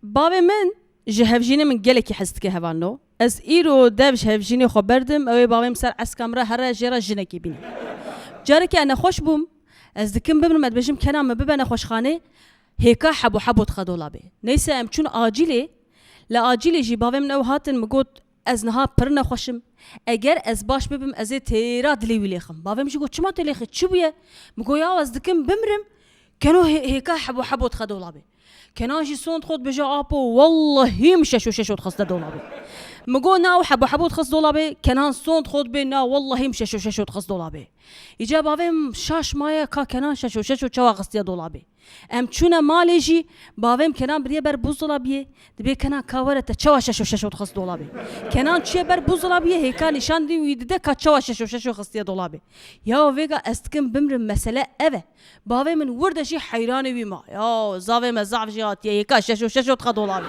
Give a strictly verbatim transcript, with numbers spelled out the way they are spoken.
Bavê min ji hevjînê min gelekî hez dike hevalno. Ez îro dev ji hevjînê xwe berdim, ew ê bavê min ser eska min re here jê re jinekê bîne. Carekê ez nexweş bûm, ez dikim bimrim, ez dibêjim Kenan min bibe nexweşxanê, hêka hebo hebo dixe dolabê. Neyse em çûn acîlê, li acîlê jî bavê min ew hatin, min got ez niha pir nexweş im, eger ez baş bibim ez ê têra dilê wî lêxim. Bavê min jî got çima tê lêxî, çi bûye? Min got ya ez dikim bimrim, Keno hê-, hêka hebo hebo dixe dolabê. Kenan jî sond xwe dibêje apo wellehî min şeşo şeşo dixiste dolabê. Min got na ew hebo hebo dixist dolabê, Kenan sond xwe dibê na wellehî min şeşo şeşo dixist dolabê. Îca bavê min şaş maye ka Kenan şeşo şeşo çawa xistiye dolabê. Em çûne malê jî, bavê min Kenan biriye ber buzdolabiyê, dibê Kenan ka were te çawa şeşo şeşo dixist dolabê. Kenan çûye ber buzdolabiyê, hêka nîşan dî wî dide ka çawa şeşo şeşo xistiye dolabê. Ya vêga ez dikim bimrim, mesele ev e. Bavê min wir de jî heyranê wî ma. Ya zavê me zaf jî hatiye, hêka şeşo şeşo dixe dolabê.